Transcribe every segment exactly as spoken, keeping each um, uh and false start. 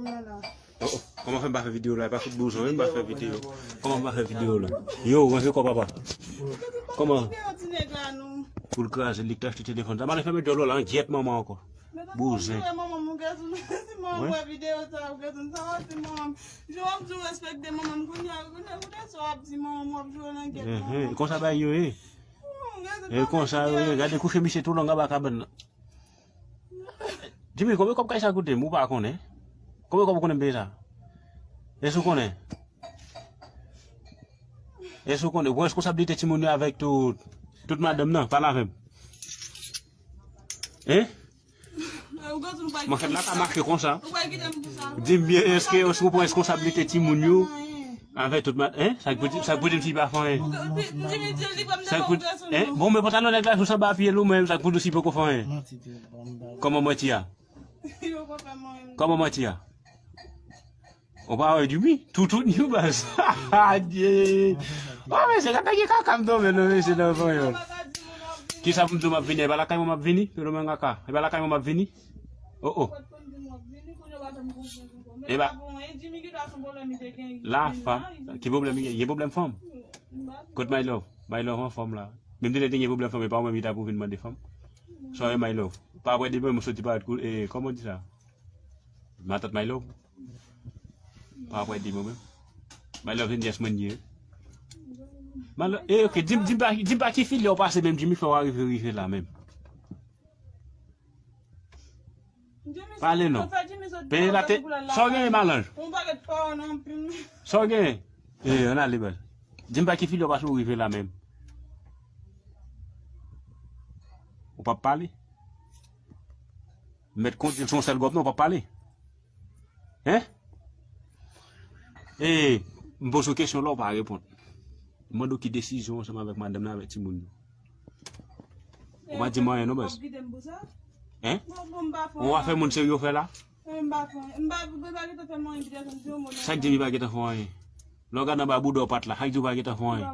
Oh, oh. Kòman fè m pa fè videyo la? E pa fout bouzon, wi, m pa fè videyo. Kòman m pa fè videyo la? Yo, rantre kò papa. Kòman? Pou l kraze, li k t achte telefòn sa. M ale fèmen djòl ou la, an gyèt manman ankò. Bouzen. Manman m, ou gen sou, si manman m wè videyo sa, ou gen sou, sa w ap di manman m. Jan w ap di w respekte manman m, kounye a, kounye a, kounye a, sa w ap di manman m, w ap jwe nan gyèt manman m. Konsa bagay yo ye. E konsa yo ye. Gade kouche misye tou long anba kabann nan. Jimmy, konbyen kòb kay sa koute m? Ou pa konnen? Konbyen kòb ou konnen m peye sa? Èske ou konnen? Èske ou konnen? Ou pran responsablite timoun yo avèk tout, tout madanm nan, pale avè m. Hein? Mwen fèt la ka mache konsa. Di m byen, èske, èske ou pran responsablite timoun yo avèk tout madanm, hein? Sa k pou di, sa k pou di m si pa fè anyen? Sa k pou, hein? Bon, men pantalon nèg la sou sanba pye l ou menm, sa k pou di si poko fè anyen? Kòman manti a? Kòman manti a? Ou pa wè Jimmy? Toutouni baz. Adye. Wa mesye, gade ki kaka m tonbe non mesye nan panyòl. Kisa pou m di w m ap vini? E pa lakay mwen m ap vini? Pèdo men kaka. E pa lakay mwen m ap vini? Oh, oh. E pa. La fanm. Ki pwoblèm li gen? Gen pwoblèm fanm? Kot my love? My love anfòm la. Menm si te gen pwoblèm fanm, e pa ou menm ki ta pou vin mande fanm. Sorry my love. Pa apre demen m soti parèt kou, e, kòman w di sa? Matant my love. Pa apre di mwen menm. My love se nyès mwen ye. My love, eh, ok, di m, di m pa, di m pa ki filya w pase menm Jimmy fè w arive rive la menm. Pale non. Peye la te, sa w genyen malanj? Sa w genyen? Eh, ann ale baz. Di m pa ki filya w pase w rive la menm. Ou p ap pale? M mèt kondui l sou yon sèl gòp non, w p ap pale. Hein? E, m poze w kesyon la, w pa reponn. M mande w ki desizyon ansanm avèk madanm nan, avèk timoun yo. Ou pa di m anyen non baz. Hein? Ou afè moun serye w fè la? Sa k di m li pa gentan fè w anyen? Lè w gade anba bouda w pat la, sa k di w pa gentan fè w anyen?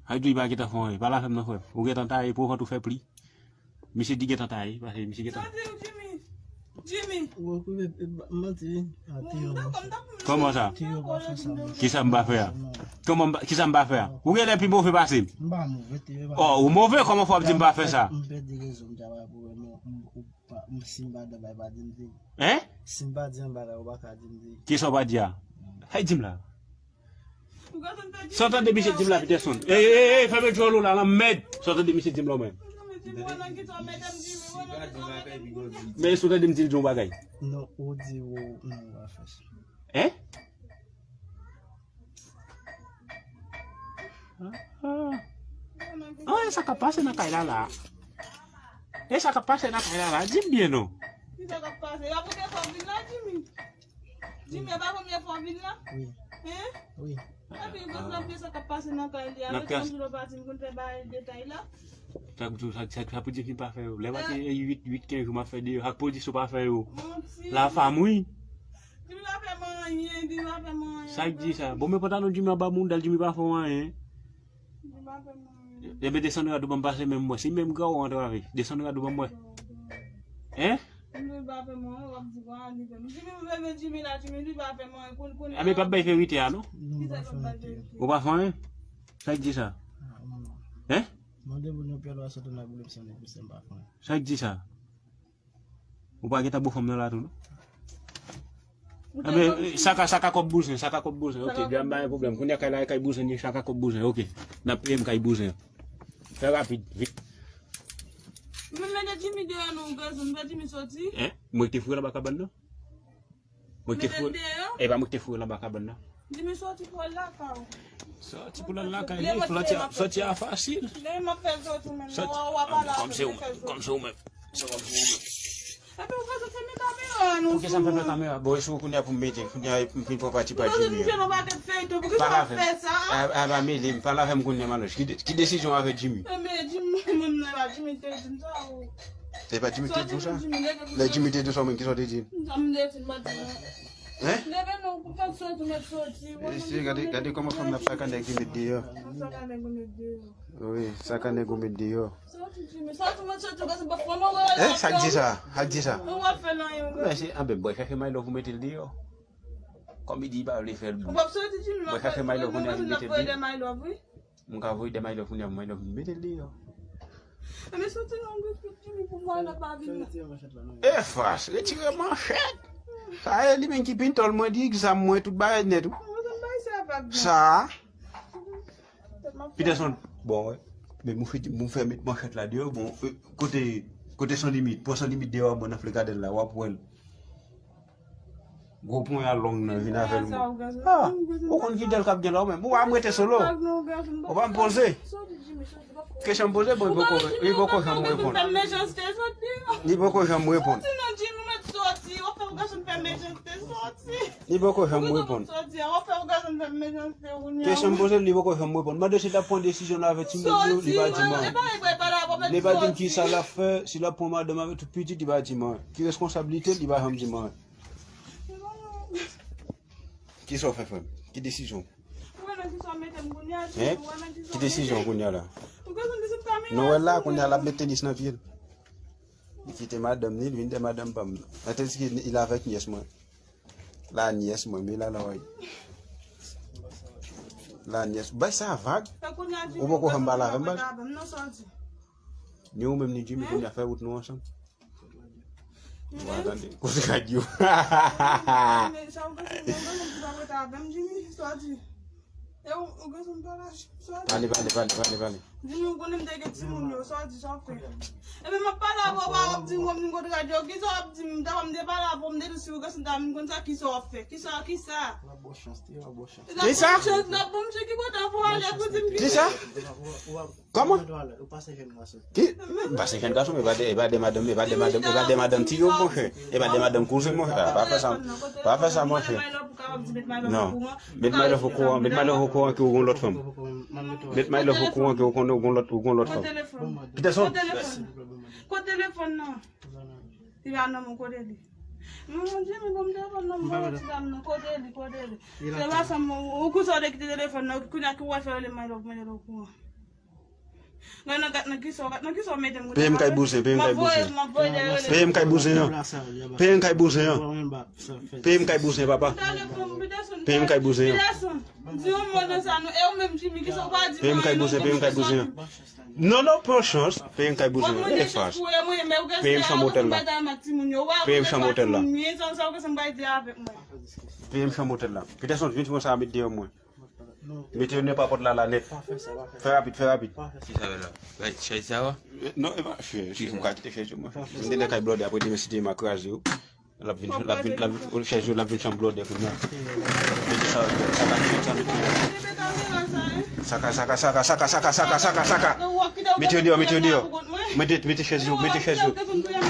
Sa k di w li pa gentan fè w anyen? Pale avè m non frè m. Ou gentan taye, pou vant ou fè pli. Misye di gentan taye, paske misye gentan. Sa di w, Jimmy? Jimmy. Ou okipe, e, ba-, manti, wi. A, Théo, m pa fè sa. Kòman sa? Théo pa fè sa, non. Kisa m pa fè a? Non. Kòman m pa, kisa m pa fè a? Non. Ou genlè pi move pase m. M pa move, Théo, pa. Oh, ou move, kòman fò w ap di m pa fè sa? M pèdi rezon, m ta va pou wè, non, m, ou pa, m, si m pa di anba, pa di m di. Hein? Si m pa di anba la, ou pa ka di m di. Kisa w pa di a? Hay di m la. Sa w tande misye di m la, Peterson? Ey, ey, ey, fèmen djòl ou la, lanmèd! Sa w tande misye di m la, ou menm? Men sa w tande m di l di yon bagay? Non, ou di ou, non, ou pa fè sa. Hein? Ah, ah. Ah, e sa k ap pase nan kay la, la. E sa k ap pase nan kay la, la. Di m byen, non. Ki sa k ap pase? Y ap ouvè fò vin la, Jimmy. Jimmy, e pa premye fwa w vin la? Wi. Hein? Wi. Epi, gwo zanmi sa k ap pase nan kay li a, wi, tanjou lè w pati, m konn fè bagay detay la. Sa k pou, sa, sa, sa pou di ki m pa fè yo. Lè m ap uit, uit, kenz jou m ap fè deyò, sa k pou di si w pa fè yo. Manti. La fam, wi. Jimmy pa fè m anyen, Jimmy pa fè m anyen. Sa k di sa? Bon, men pantalon Jimmy anba mouda l, Jimmy pa fè w anyen. Jimmy pa fè m anyen. Ebyen, desann rad ou ban m pase men m wè. Si menm gran ou antrave, desann rad ou ban m wè. Hein? Jimmy pa fè mwen, w ap di, bon, li fè m. Jimmy, m leve Jimmy la, Jimmy, li pa fè mwen, koun-, kounye a. Ebyen, p ap bay verite a, non? Kisa k ap bay verite? Ou pa fè anyen? Sa k di sa? Ah, non. Hein? Mande moun yo pyè lwa sot nan boule m sanble pou se m pa fè anyen. Sa k di sa? Ou pa gentan bo fanm nan la tou, non? Ebyen, sa ka, sa ka kòb bouzen, sa ka kòb bouzen. Ok, djam pa gen pwoblèm. Kounye a kay la, kay bouzen, sa ka kòb bouzen. Ok, n ap peye m kay bouzen. Fè rapid, vit. Men mete Jimmy deyò non, gazon, fè Jimmy soti. Hein? Mwen ki te foure l anba kabann nan? Mwen ki te foure. E pa mwen ki te foure l anba kabann nan. Jimmy soti pou al lakay ou. Soti pou l al lakay li, soti a, soti a fasil. Lè m ap fè soti ou menm, w a, w a pale avè m, fè soti. Kòm se ou menm, kòm se ou menm. Epi ou ka sot fèmen kamera nou. Poukisa m fèmen kamera? Bon, e sou kounye a pou m mete, kounye a m fin pran pati pa Jimmy an. Pale avè m. A, a, pa mele m, pale avè m kounye a, Manouch. Ki de-, ki desizyon avè Jimmy? Ebyen, Jimmy, mwen menm la, Jimmy te di m sa, o. E pa Jimmy te di w sa? Lè Jimmy te di w sa, ou menm, kisa w te di l? M te di l manti, non. Hein? Leve non, pou fè soti, mèt soti. Mesye, gade, gade kòman fanm nan ap saka nèg li met deyò. Ap saka nèg ou met deyò. Wi, saka nèg ou met deyò. Soti, Jimmy, soti, mèt soti, gade, se pa fò non, gade. Eh, sa k di sa? Sa k di sa? Ou w ap fè nan yon. Mesye, anben, bwè chache my love ou mete l deyò. Kòm li di li pa vle fè l. Ou p ap soti, Jimmy, bwè chache my love ou mete l deyò. Mwen ka voye de my love kounye a, my love, mete l deyò. Ebyen, soti nan group Jimmy pou mwen, lòt pa vin nan. E fas, retire manchèt. Sa e li menm ki pintòl mwen, di egzam mwen, tout bagay nèt, wi. Mwen, mwen bay sa vag. Sa. Peterson, bon, wè. Men mwen fè, mwen fè met manchèt la deyò, bon, euh, kote, kote San Limit, pran San Limit deyò, bon, nan Flegadèl la, w ap wè l. Gwo ponya long nan vin avè l. Ah, ou konn ki dèl k ap gen la ou menm. Ou pa m rete solo. Ou pa m poze. Kesyon m poze, bon, li poko, li poko janm reponn. Li poko janm reponn. Li poko janm reponn. Kesyon m poze, li poko janm reponn. Mande si l ap pran desizyon nan avè timoun yo, li pa di m anyen. Li pa di m ki sa l ap fè, si l ap pran madanm avè tout pitit, li pa di m anyen. Ki reskonsablite l, li pa janm di m anyen. Kisa w fè, frè m? Ki desizyon? Ou wè nan kisa w mete m kounye a, Jimmy? Hein? Ou wè nan kisa w mete m? Ki desizyon kounye a la? Ou konn desizyon kamera. Nou wè la, kounye a l ap met tenis nan pye l. Li kite madanm ni, li vin dèyè madanm pa m. Tandis ke il avèk nyès mwen. La nyès mwen, men la la wè. La nyès. Bay sa vag. Ou poko janm pale avè m, baz. Ni ou menm ni Jimmy, kounye a fè wout nou ansanm. Wa tande, kote radyo. Pale, pale, pale, pale, pale. Di nou konnen m te gen timoun yo, sa w di, sa w fè. Epi m ap pale avè w, w ap di m, w ap di m kote radyo, kisa w ap di m, ta w m te pale avè w, m te di w si w gen santa, m konn sa, kisa w ap fè, kisa, kisa. Kisa? Kisa? Kòman? Ki? M pase jèn gason, men e pa de, e pa de madanm, e pa de madanm, e pa de madanm ti yo, monchè. E pa de madanm kouzen, monchè. Ah, pa fè sa, pa fè sa, monchè. Non. Met my love okouran, met my love okouran ke ou gon lòt fanm. Met my love okouran ke ou gon, ou gon lòt, ou gon lòt fanm. Peterson. Kot telefòn nan? Li pa nan men w, kote li? Mwen, Jimmy, ban m telefòn nan, mwen, ti dam nan, kote li, kote li? Se pa sa, mwen, ou konsa w te kite telefòn nan, kounye a ki w al fè rele my love, mwen rele okouran. Gad nan, gad nan kisa, gad nan kisa w mete m. Peye m kay bouzen, peye m kay bouzen. Peye m kay bouzen an. Peye m kay bouzen an. Peye m kay bouzen, papa. Peye m kay bouzen an. Di yon mo nan sa, non. E ou menm, Jimmy, kisa w pa di? Peye m kay bouzen, peye m kay bouzen an. Non, non, pran chans. Peye m kay bouzen an. E fas. Peye m chanm otèl la. Peye m chanm otèl la. Peye m chanm otèl la. Peterson, vin fè sa, met deyò mwen. Mete yo nenpòt la, la nèt. Fè rapid, fè rapid. Ki sa la? Bay chèz sa wa? Non, e pa chèz. Ou ka kite chèz yo, mwen. Mwen te nan kay blòdè, apre demen si te ma kraze yo. L ap vin, l ap vin, l ap vin, chèz yo, l ap vin chanm blòdè kounye a. Mete sa, sa ka, sa mete. Saka, saka, saka. Mete yo deyò, mete yo deyò. Mete, mete chèz yo, mete chèz yo.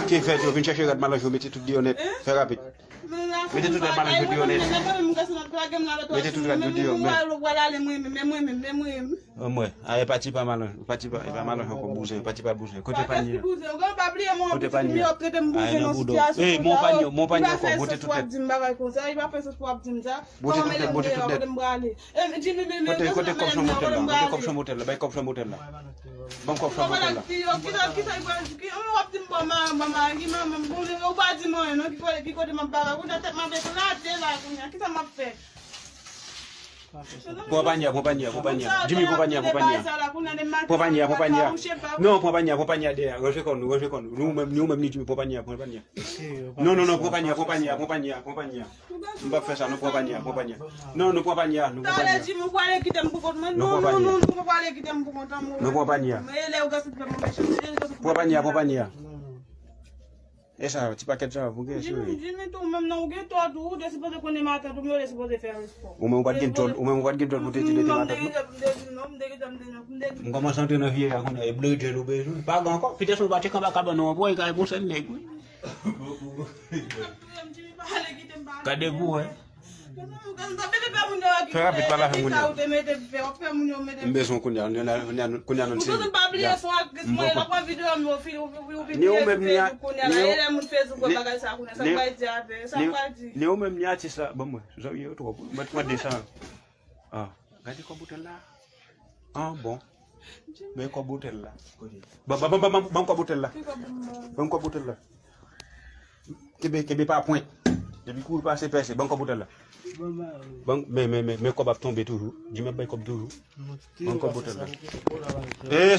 Ki fèt yo, vin chèche rad malanj yo, mete tout deyò nèt. Fè rapid. Mete tout rad malanj yo deyò nèt. Mete tout rad yo deyò, men. Mwen, a, e pati pa malanj, pati pa, e pa malanj ankò, bouzen, pati pa bouzen. Kote panye a? Kote panye a? A, e nan bouda w. Ey, mon panye, mon panye ankò, bote tout nèt. Bote tout nèt, bote tout nèt. Kote, kote kòb chanm otèl la? Kote kòb chanm otèl la? Bay kòb chanm otèl la. Ban m kòb chanm otèl la. Pran panye a, pran panye a, pran panye a. Jimmy, pran panye a, pran panye a. Pran panye a, pran panye a. Non, pran panye a, pran panye a dèyè. Ranje kò nou, ranje kò nou. Nou menm, nou menm ni Jimmy, pran panye a, pran panye a. Non, non, non, pran panye a, pran panye a, pran panye a, pran panye a. M p ap fè sa, non, pran panye a, pran panye a. Non, nou pran panye a, nou pran panye a. Talè Jimmy, ou prale kite m pou kont mwen. Non, non, non, non, ou prale kite m pou kont mwen. Nou pran panye a. Men lè ou gase fè mwen mechan. Pran panye a, pran panye a. E sa, ti pakèt sa, pou gen sou li. Jimmy, Jimmy tou, menm nan ou gen tò tou, ou te sipoze konnen matant ou, men ou te sipoze fè respè. Ou menm ou pa t gen djòl, ou menm ou pa t gen djòl pou te di li te matant ou. M kòmanse antre nan vye a kounye a, e blejèl ou bezwen. Pa gen ankò, Peterson pa tcheke anba kabann ou ankò, e ka bon sèl nèg, wi. Gade pou wè. Fè rapid, pale avè moun yo. M bezwen kounye a, kounye a, kounye a nou se. Ni ou menm, ni a, ni ou, ni, ni, ni ou menm, ni atis la. Bon, mwen, zanmi yo twòp. Mwen, mwen desann. Ah, gade kòb otèl la. Ah, bon. Men kòb otèl la. Ban, ban, ban, ban, ban, ban kòb otèl la. Ban kòb otèl la. Kenbe, kenbe pa pwent. Depi kouri pase pèse, ban kòb otèl la. Ban, men, men, men, men kòb ap tonbe toujou. Di mwen bay kòb toujou. Ban kòb otèl la. Eh,